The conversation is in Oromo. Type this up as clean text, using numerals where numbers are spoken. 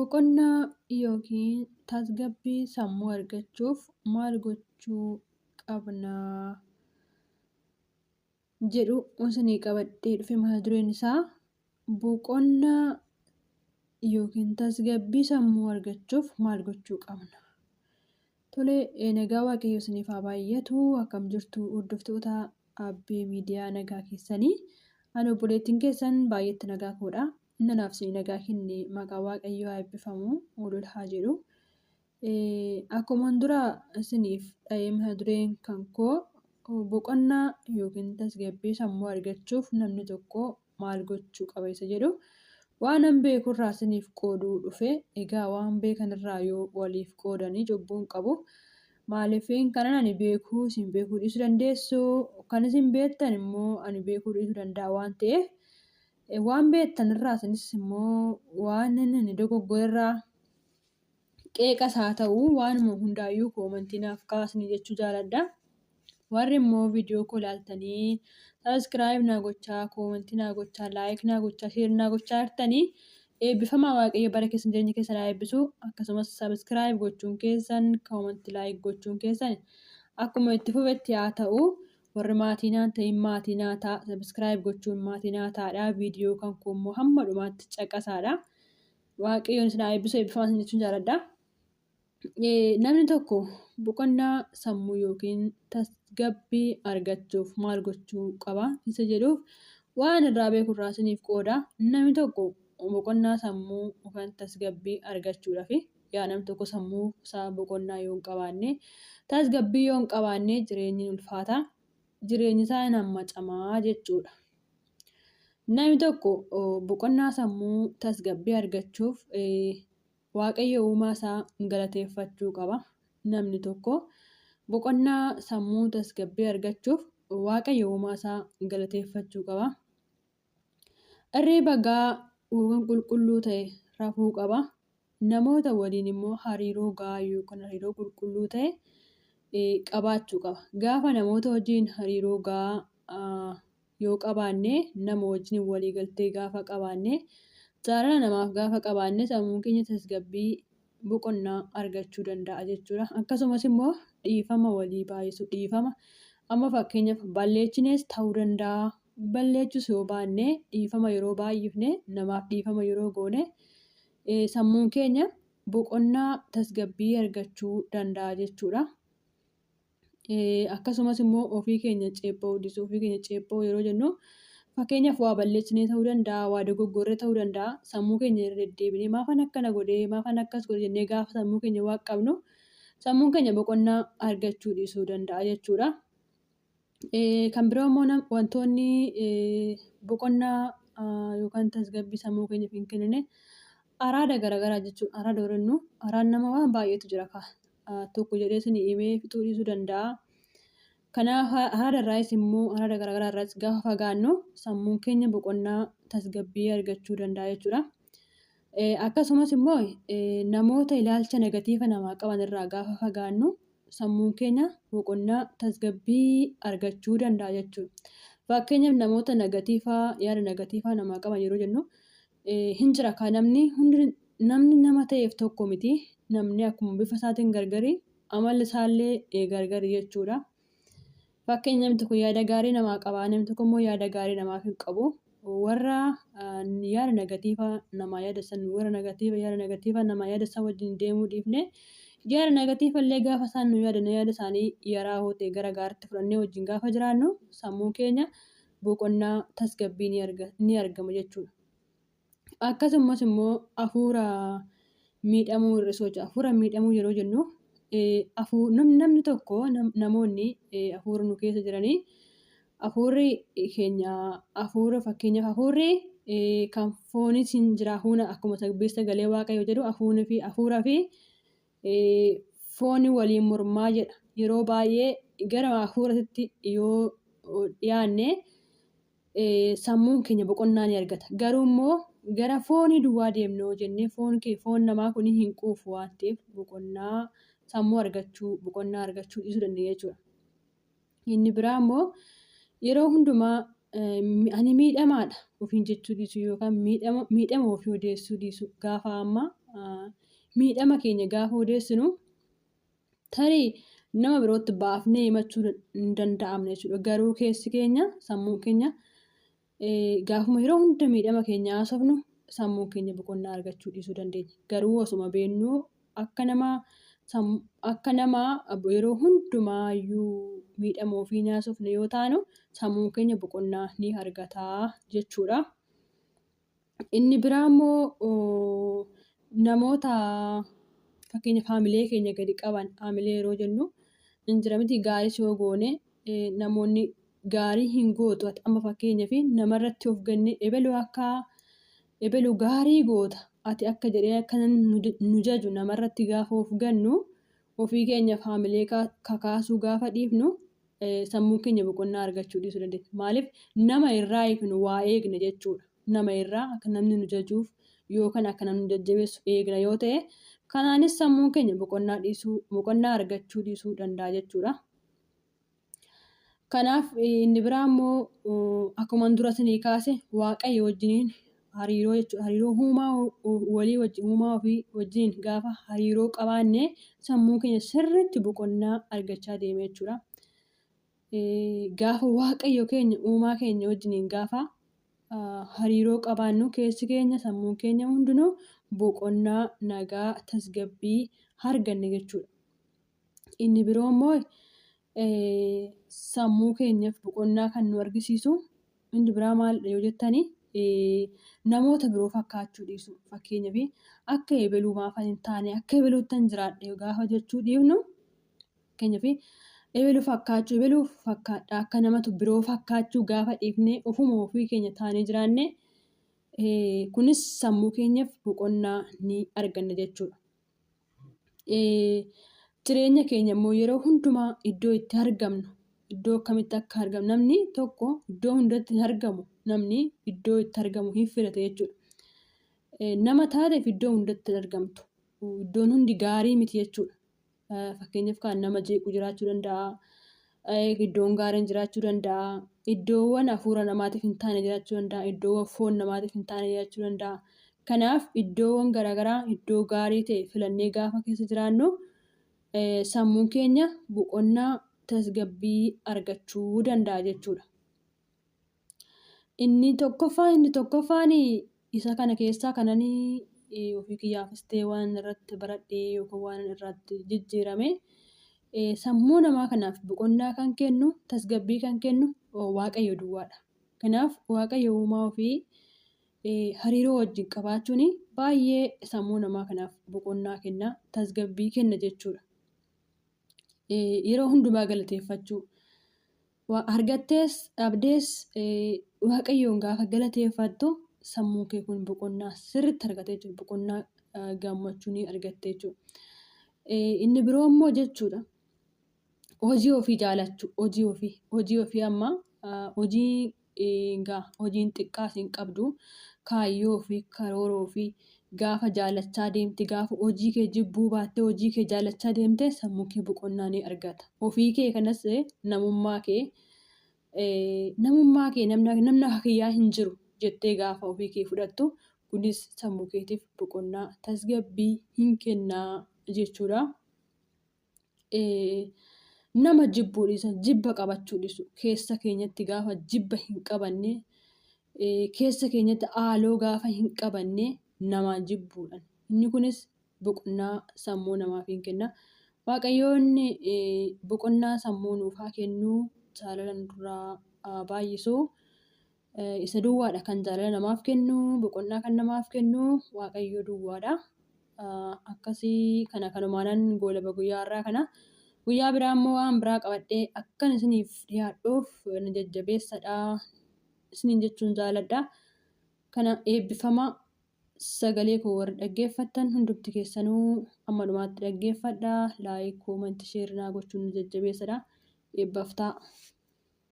Boqonnaa yookiin tasgabbii sammuu argachuuf maal gochuu qabna jedhu isinii qabadhee dhufe mata dureen isaa boqonnaa yookiin tasgabbii sammuu argachuuf maal gochuu qabna? Tole, nagaa Waaqayyo isiniif haa baay'atu. Akkam jirtu hordoftoota Abbee Miidiyaa, nagaa keessanii? Ani obboleettiin keessan baay'eetti nagaa koodha. Inni anaaf isinii nagaa kenne maqaa Waaqayyoo haa eebbifamu, ulul haa jedhu. Akkuma dura isiniif dha'ee, mata dureen kan koo boqonnaa yookiin tasgabbii sammuu argachuuf namni tokko maal gochuu qaba isa jedhu waan an beekurraa isiniif qooduu dhufe. Egaa waan beekanirraa yoo waliif qoodanii cubbuu hin qabu. Maaliifin kanan ani beekuu isin beekuu dhiisuu dandeessu, kan isin beektan immoo ani beekuu dhiisuu danda'a waan ta'eef, waan beektanirraa isinis immoo waan inni dogoggorerraa qeeqas haa ta'u waanuma hundaayyuu koomantii naaf kaasni jechuu jaaladha. Warri immoo viidiyoo koo ilaaltanii subscribe naa gochaa, koomantii naa gochaa, like naa gochaa, share naa gochaa jirtanii eebbifamaa. Waaqayyo bara keessan, jireenya keessan haa eebbisu. Akkasumas subscribe gochuun keessan, koomantii, like gochuun keessan akkuma itti fufetti haa ta'u. Warri maatii naan ta'in maatii naa ta'a. Subscribe gochuun maatii naa ta'aadha. Viidiyoo kan koo immoo hamma dhumaatti caqasaadha. Waaqayyoon isin haa eebbisu, eebbifamaa isin jechuun jaaladha. Namni tokko boqonnaa sammuu yookiin tasgabbii argachuuf maal gochuu qaba isa jedhuuf waan irraa beeku irraa isiniif qooda. Namni tokko boqonnaa sammuu yookaan tasgabbii argachuudhaaf, yaa namni tokko sammuu isaa boqonnaa yoo hin qabaanne, tasgabbii yoo hin qabaanne, jireenyi ulfaata. Jireenyi isaa hin hammacamaa jechuudha. Namni tokko boqonnaa sammuu tasgabbii argachuuf Waaqayyo uumaa isaa galateeffachuu qaba. Namni tokko boqonnaa sammuu tasgabbii argachuuf Waaqayyo uumaa isaa galateeffachuu qaba. Hirriba gahaa yookaan qulqulluu ta'e rafuu qaba. Namoota waliin immoo hariiroo gahaa yookaan hariiroo qulqulluu ta'e qabaachuu qaba. Gaafa namoota wajjin hariiroo gahaa yoo qabaanne, nama wajjin walii galtee gaafa qabaanne, jaalala namaaf gaafa qabaanne, sammuun keenya tasgabbii boqonnaa argachuu danda'a jechuudha. Akkasumas immoo dhiifama walii baay'isuu. Dhiifama amma fakkeenyaaf balleechines ta'uu danda'a. Balleechus yoo baanne, dhiifama yeroo baay'ifne, namaaf dhiifama yeroo goone, sammuun keenya boqonnaa tasgabbii argachuu danda'a jechuudha. Akkasumas immoo ofii keenya ceepha'uu dhiisuu. Ofii keenya ceepha'uu yeroo jennu, fakkeenyaaf waa balleessinee ta'uu danda'a, waa dogoggorree ta'uu danda'a. Sammuu keenya irra deddeebinee maafan akkana godhee, maafan akkas godhe jennee gaafa sammuu keenya waa qabnu, sammuun keenya boqonnaa argachuu dhiisuu danda'a jechuudha. Kan biroo immoo wantoonni boqonnaa yookaan tasgabbii sammuu keenyaaf hin kennine araada garaagaraa jechuudha. Araada yeroo jennu, araan nama waan baay'eetu jira kaa. Tokko jedhee isin himee fixuu dhiisuu danda'a. Kanaaf araada irraayis immoo, araada garaagaraa irraas gaafa fagaannu, sammuun keenya boqonnaa tasgabbii argachuu danda'a jechuudha. Akkasumas immoo namoota ilaalcha negatiiva namaa qaban irraa gaafa fagaannu, sammuun keenya boqonnaa tasgabbii argachuu danda'a jechuudha. Fakkeenyaaf namoota negatiivaa, yaada negatiivaa namaa qaban yeroo jennu, hin jira kaa, namni hundi namni nama ta'eef tokko miti. Namni akkuma bifa isaatiin gargari, amalli isaallee gargari jechuudha. Fakkeenya namni tokko yaada gaarii namaa qaba, namni tokko immoo yaada gaarii namaaf hin qabu. Warra yaada negatiivaa namaa yaadessan, warra negatiiva, yaada negatiivaa namaa yaadessan wajjin deemuu dhiifne, yaada negatiiva illee gaafa isaan nu yaadan, yaada isaanii yaraa hoo ta'e gara gaariitti fudhannee wajjin gaafa jiraannu, sammuun keenya boqonnaa tasgabbii ni argama jechuudha. Akkasumas immoo hafuura miidhamuu hir'isuu jechuudha. Hafuura miidhamuu yeroo jennu, namni tokko, namoonni hafuura nu keessa jiranii, hafuurri keenya hafuura, fakkeenyaaf hafuurri kan foonis hin jira. Hafuura akkuma sagalee Waaqayyoo jedhu, hafuurri fi hafuura fi fooni waliin mormaa jedha. Yeroo baay'ee gara hafuuratti yoo dhiyaanne sammuun keenya boqonnaa ni argata. Garuu immoo gara foonii duwwaa deemne yoo jenne, foon kee, foon namaa kun hin quufu waan ta'eef, boqonnaa sammuu argachuu, boqonnaa argachuu dhiisuu dandeenya jechuudha. Inni biraa immoo yeroo hundumaa Ani miidhamaadha ofiin jechuu dhiisuu yookaan miidhama ofii odeessuu dhiisuu. Gaafa amma miidhama keenya gaafa odeessinu tarii nama birootti baafnee himachuu hin danda'amne jechuudha. Garuu keessi keenya, sammuun keenya, gaafuma yeroo hunda miidhama keenya haasofnu sammuun keenya boqonnaa argachuu dhiisuu dandeenya. Garuu osuma beeknuu akka nama yeroo hundumaayyuu miidhama ofii hin haasofne yoo taanu, sammuun keenya boqonnaa ni argataa jechuudha. Inni biraa immoo namoota, fakkeenyaaf, haamilee keenya gadi qaban. Haamilee yeroo jennu hin jira miti, gaariis yoo goone namoonni gaarii hin gootu amma, fakkeenyaaf, namarratti of gannee ebeluu akka ebeluu gaarii goota ati akka jedhee akka nu jaju namarratti gaafa of gannu, ofii keenyaaf haamilee kakaasuu gaafa dhiifnu, sammuun keenya boqonnaa argachuu dhiisuu dandeenya. Maaliif? Nama irraa eegnu waa eegna jechuudha. Nama irraa akka namni nu jajuuf yookaan akka namni nu jajjabeessu eegna yoo ta'e, kanaanis sammuun keenya boqonnaa argachuu dhiisuu danda'a jechuudha. Kanaaf inni biraa immoo, akkuma dura isinii kaase, Waaqayyo wajjiniin hariiroo jechuudha. Hariiroo uumaa walii wajjin, uumaa ofii wajjin gaafa hariiroo qabaanne, sammuun keenya sirriitti boqonnaa argachaa deema jechuudha. Gaafa Waaqayyo keenya, uumaa keenya wajjiniin gaafa hariiroo qabaannu, keessi keenya, sammuun keenya hundinuu boqonnaa, nagaa, tasgabbii arganna jechuudha. Inni biroo immoo, sammuu keenyaaf boqonnaa kan nu argisiisu inni biraa maalidha yoo jettani, namoota biroo fakkaachuu dhiisuu. Fakkeenyaaf, akka ebeluu maafan hin taane, akka ebeluuttan jiraadhe gaafa jechuu dhiifnu, fakkeenyaaf, ebeluu fakkaachuu, ebeluu fakkaadha, akka namatu biroo fakkaachuu gaafa dhiifne, ofuma ofii keenya taanee jiraanne, kunis sammuu keenyaaf boqonnaa ni arganna jechuudha. Jireenya keenya immoo yeroo hundumaa iddoo itti argamnu, iddoo akkamitti akka argamu, namni tokko iddoo hundatti hin argamu, namni iddoo itti argamu hin filata jechuudha. Nama taateef iddoo hundatti hin argamtu. Iddoon hundi gaarii miti jechuudha. Fakkeenyaaf, kan nama jeequ jiraachuu danda'a. Iddoon gaariin jiraachuu danda'a. Iddoowwan hafuura namaatiif hin taane jiraachuu danda'a. Iddoowwan foon namaatiif hin taane jiraachuu danda'a. Kanaaf iddoowwan garaagaraa iddoo gaarii ta'e filannee gaafa keessa jiraannu, sammuun keenya boqonnaa, tasgabbii argachuu danda'a jechuudha. Inni tokkoffaan isa kana keessaa kananii ofii kiyyaafis ta'e waan irratti baradhee yookaan waan irratti jijjiirame, sammuu namaa kanaaf boqonnaa kan kennu, tasgabbii kan kennu Waaqayyo duwwaadha. Kanaaf Waaqayyo uumaa ofii hariiroo wajjin qabaachuun baay'ee sammuu namaa kanaaf boqonnaa kenna, tasgabbii kenna jechuudha. Yeroo hundumaa galateeffachuu. Argattees dhabdees Waaqayyoon gaafa galateeffattu, sammuun kee kun boqonnaa sirriitti argata jechuudha. Boqonnaa, gammachuu ni argatta jechuudha. Inni biroo immoo jechuudha, hojii ofii jaalachuu. Hojii ofii amma hojii egaa hojiin xiqqaas hin qabdu, kaayyoo ofii, karoora ofii gaafa jaalachaa deemte, gaafa hojii kee jibbuu baattee hojii kee jaalachaa deemte, sammuu kee boqonnaa ni argata. Ofii kee kanas namummaa kee namni akka kiyyaa hin jiru jettee gaafa ofii kee fudhattu, kunis sammuu keetiif boqonnaa, tasgabbii hin kennaa jechuudha. Nama jibbuu dhiisa, jibba qabachuu dhiisu. Keessa keenyatti gaafa jibba hin qabanne, keessa keenyatti haaloo gaafa hin qabanne nama jibbuudhaan, inni kunis boqonnaa sammuu namaaf hin kenna. Waaqayyoon boqonnaa sammuu nuuf haa kennu, jaalala nurraa haa baay'isu. Isa duwwaadha kan jaalala namaaf kennu, boqonnaa kan namaaf kennu Waaqayyo duwwaadha. Akkasii kana kanumaanan goolaba guyyaa har'aa kana. Guyyaa biraa immoo waan biraa qabadhee akkan isiniif dhiyaadhuuf na jajjabeessadha isiniin jechuun jaaladha. Kana eebbifama. Sagalee koo warri dhaggeeffattan hundumti keessanuu amma dhumaatti dhaggeeffadha. Like, comment, share naa gochuun na jajjabeessadha. Eebbaaf ta'a.